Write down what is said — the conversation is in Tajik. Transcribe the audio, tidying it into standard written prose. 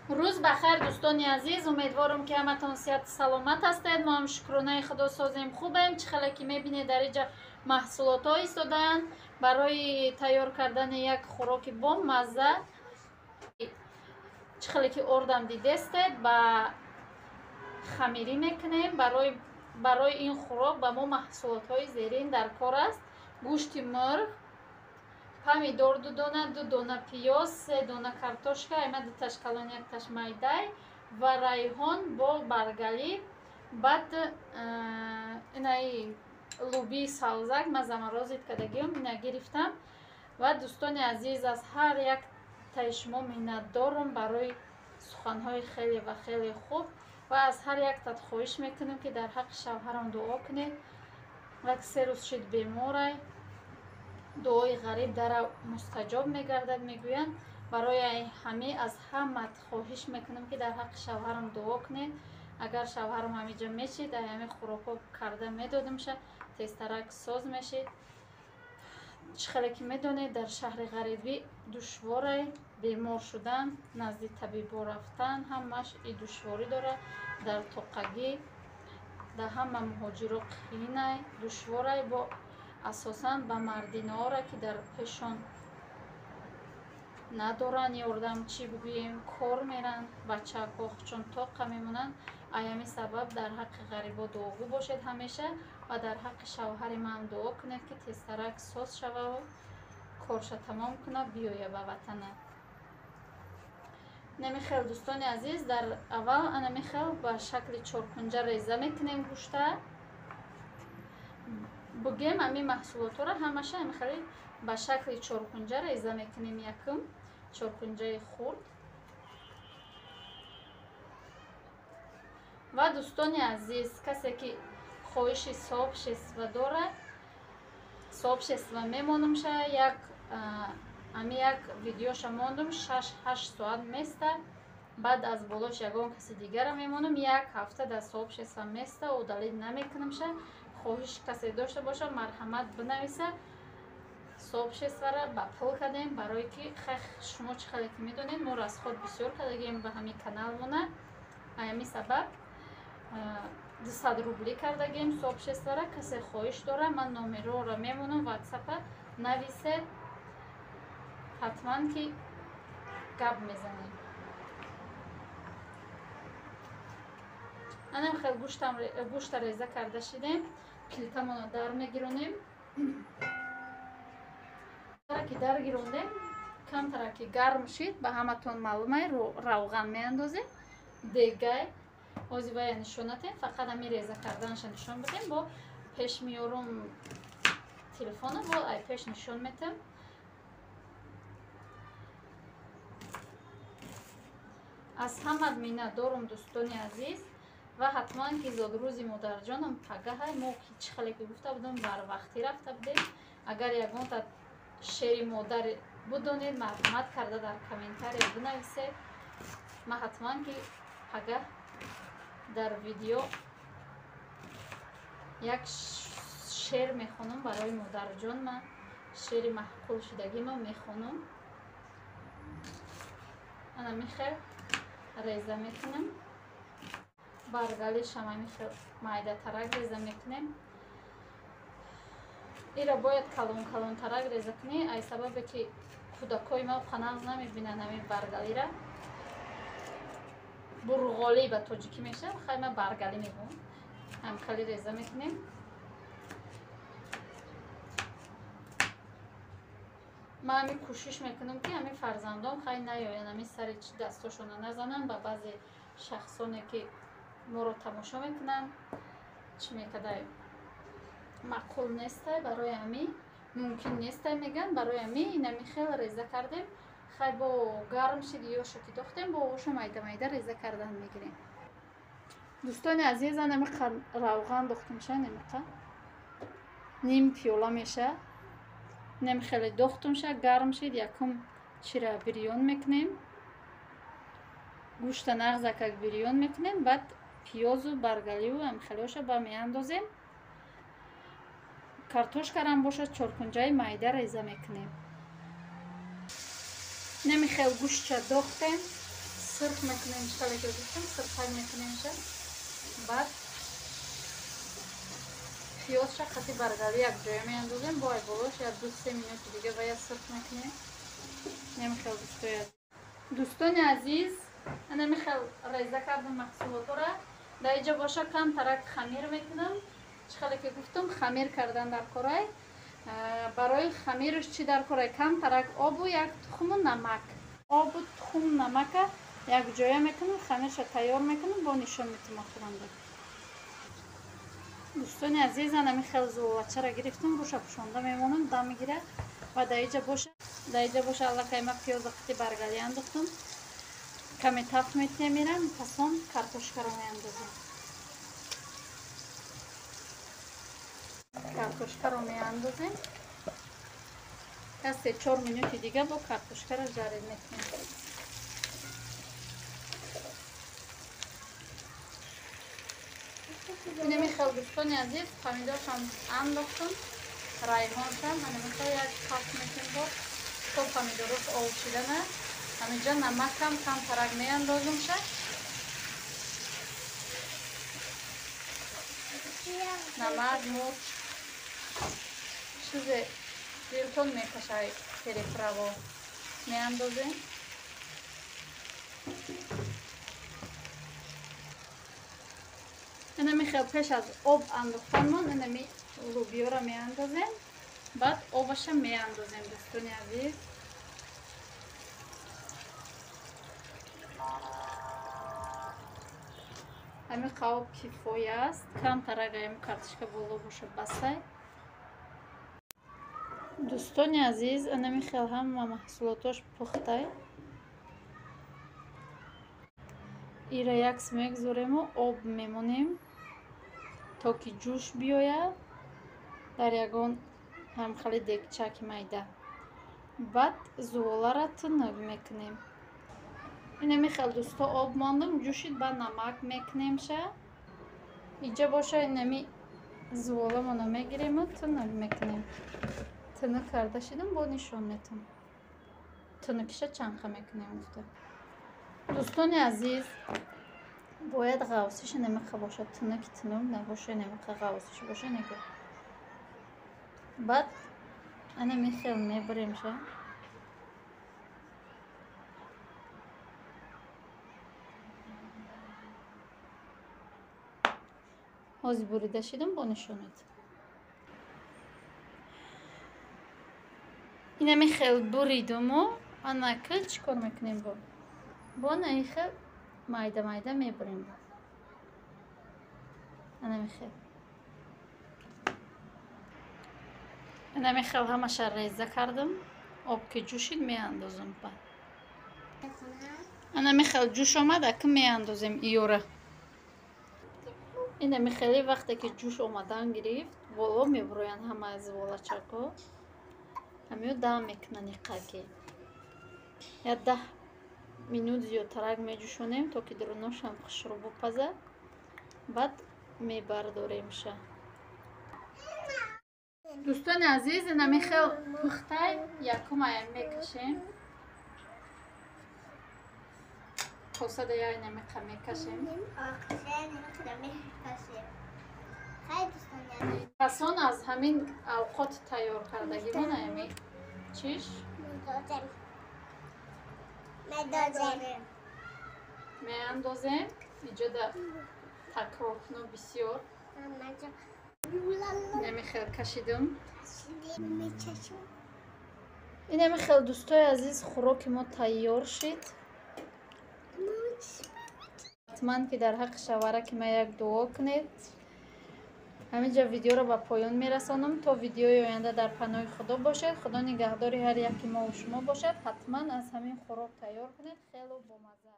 Рӯз ба хайр, дӯстони азиз. Умедворам, ки ҳаматон сиҳату саломат ҳастед. Мо ҳам шукронаи худо созем, хубем. Чӣ хеле ки мебинед, дар инҷа маҳсулотҳо истодаанд барои тайёр кардани як хӯроки бомазза. Чӣ хеле ки ордам дидестед, ба хамирӣ мекунем. Барои ин хӯрок ба мо маҳсулотҳои зерин дар кор аст: гӯшти мурғ, помидор ду дона, ду дона пиёз, се дона картошка, ама дуташ калон, якташ майдай, ва райҳон бо баргалӣ. Баъд инаи лубии савзак ман заморозить кардагиам, ина гирифтам. Ва дӯстони азиз, аз ҳар яктаи шумо миннатдорам барои суханҳои хеле ва хеле хуб ва аз ҳар яктат хоҳиш мекунем, ки дар ҳаққи шавҳарам дуо кунед. Як се рӯз шид беморай. Дуои ғариб дара мустаҷоб мегардад, мегӯянд. Барои ҳамӣ аз ҳамат хоҳиш мекунам, ки дар ҳаққи шавҳарам дуо кунед. Агар шавҳарам ҳамиҷа мешид, ай ҳами хӯрокҳо карда медодимша, тезтарак соз мешид. Чӣ хеле ки медонед, дар шаҳри ғарибӣ душворай бемор шудан, назди табибо рафтан, ҳамаш и душворӣ дорад. Дар тоқагӣ дар ҳама муҳоҷиро қиинай, душворай, бо асосан ба мардинаора, ки дар пешон надоранд ёрдам, чӣ бигӯем, кор меранд, бачаҳо чун тоқа мемонанд. Аями сабаб дар ҳаққи ғарибо дуогӯ бошед ҳамеша ва дар ҳаққи шавҳари ман дуо кунед, ки тезтарак соз шававу корша тамом кунад, биёя ба ватана. Намихел, дӯстони азиз, дар аввал анамихел ба шакли чоркунҷа реза мекунем гӯшта. Бугем, ҳамин маҳсулотҳоро ҳамаша ҳамихеле ба шакли чоркунҷа реза мекунем, якум чоркунҷаи хурд. Ва дӯстони азиз, касе ки хоҳиши сообщество дорад, сообщество мемонамша. Як ами як видеоша мондум, 6-8 соат места. Баъд аз болош ягон каси дигара мемонам, як ҳафта дар сообщество места, удалить намекунамша. Хоҳиш касе дошта боша, марҳамат, бинависа. Сообществора ба пул кардем, барое ки шумо чӣ хеле ки медонед, мо расход бисёр кардагем ба ҳамин каналмона. Ҳамин сабаб 200 рублӣ кардагем сообществора. Касе хоҳиш дора, ман номерора мемонам, ватсапа нависед, ҳатман ки гап мезанем. Анам хел гӯшта реза карда шидем, плитамонро дар мегиронем. Ки дар гирондем, камтара ки гарм шид, ба ҳаматон маълумай, равған меандозем дегай. Ҳозир вая нишонатем, фақат ҳами реза карданаша нишон бидем. Бо пеш меёрум телефона, бо ай пеш нишон метам. Аз ҳамат миннатдорум, дӯстони азиз. Ва ҳатман ки зодрӯзи модарҷонам пагаҳай. Мо чӣ хеле ки гуфта будам, барвақтӣ рафта будем. Агар ягонта шери модар будонед, марҳамат карда дар комментария бинависед. Ман ҳатман ки пагаҳ дар видео як шер мехонам барои модарҷон. Ман шери маъқул шудагима мехонам. Ана михел реза мекунам. Баргалишам ҳамихел майдатарак реза мекунем. Ира бояд калон калонтарак реза кунӣ, ай сабабе ки кӯдакҳои ма қанағ намебинанд ҳамин баргалира. Бурғолӣ ба тоҷикӣ мешавад, хай ма баргалӣ мегӯм. Ҳамхели реза мекунем. Ман ҳамин кӯшиш мекунам, ки ҳамин фарзандом хай наёянд, ҳамин сари чи дастошона назананд ба баъзе шахсоне, ки моро тамошо мекунанд. Чӣ мекардай, маъқул нестай, барои ҳамин мумкин нестай мегӯянд. Барои ҳамин инами хел реза кардем. Хай, бо гарм шид, ёшо ки дохтем, бо оша майда майда реза кардан мегирем. Дӯстони азиз, анамиқа равған дохтумша, немиқа ним пиёла меша. Нем хеле дохтумша, гарм шид, якум чира бирён мекунем, гӯшта нағзакак бирён мекунем, баъд пиёзу баргалию ҳамхелиоша ба меандозем. Картошкарам бошад, чоркунҷаи майда реза мекунем. Неми хел гӯштча дохтем. Сирх мекунем, чӣ ки гуфтам, сирхак мекунемша. Баъд пиёзша қати баргали якҷоя меандозем, бо айболош як 2-3 минути дига бояд сирх мекунем. Намихел дӯстони азиз, намихел реза кардам маҳсулотора. Дар инҷа боша камтарак хамир мекунам. Чӣ хеле ки гуфтам, хамир кардан дар корай. Барои хамирш чӣ дар корай? Камтарак обу як тухму намак. Обу тухм намака якҷоя мекунам, хамирша тайёр мекунам, бо нишон метам охиранда. Дӯстони азиз, анами хел зуволачара гирифтам, руша пӯшонда мемонам, дам мегирад. Ва дар инҷа боша аллакай ма пиёза қити баргали андохтам. Каме таф метемирам, пасон картошкаро меандозем. Картошкаро меандозем. 3-4 минути дига бо картошкаро жарид мекунем. Инами хел дӯстони азиз, помидоршам андохтам, райҳоншам, ҳамин як таф мекунем бо то помидорош об шидана. Ҳаминҷа намакам камтарак меандозумша. Намак, мурч, чизе дилтон мекашай переправо меандозем. Инами хел пеш аз об андохтанмон инами лубиёро меандозем, баъд обаша меандозем дӯстони азиз. Ҳамин қавоб кифоя аст. Камтарак ҳамин картошка боло боша басай. Дӯстони азиз, инами хел ҳама маҳсулотош пухтай. Ира якс мегзорему об мемонем то ки ҷӯш биёяд дар ягон ҳамхели дегчаки майда. Баъд зуволаро тунук мекунем. Инами хел дӯсто об мондам, ҷӯшид, баъд намак мекунемша. Инҷа боша инами зуволамонро мегирему тунук мекунем. Тунук карда шидам, бо нишон метам. Тунукиша чанқа мекунем гуфта. Дӯстони азиз, бояд ғавсиш намиқа бошад, тунуки тунук набоша, намиқа ғавсиш боша нигоҳ. Баъд анами хел мебаремша. Ҳозир бурида шидам, бо нишонед. Инами хел буридуму анака чӣ кор мекунем бо? Бо наи хел майда майда мебурем. Анами хел. Анами хел ҳамаша реза кардам. Об ки ҷӯшид меандозам баъд. Анами хел ҷӯш омад, аки меандозем иёра. Инами хеле вақте ки ҷӯш омадан гирифт, боло мебуроянд ҳамаи зуволачако. Ҳамиё дам мекунанд иқаки. 10 минут зиёдтарак меҷӯшонем, то ки даруношам хушрӯ бупазад. Баъд мебардоремша. Дӯстони азиз, инами хел пухтай якумаям мекашем. Косада я инамиқа мекашем. Пасон аз ҳамин авқот тайёр кардагимон ами чиш? Меандозем. Иҷода такрор куну бисёр. Инами хел кашидум. Инами хел дӯстои азиз, хӯроки мо тайёр шид. Ҳатман ки дар ҳаққи шавараки ма як дуо кунед. Ҳаминҷа видеоро ба поён мерасонам. То видеои оянда дар паноҳи Худо бошед. Худо нигаҳдори ҳар яки мову шумо бошад. Ҳатман аз ҳамин хӯрок тайёр кунед, хело бомазза.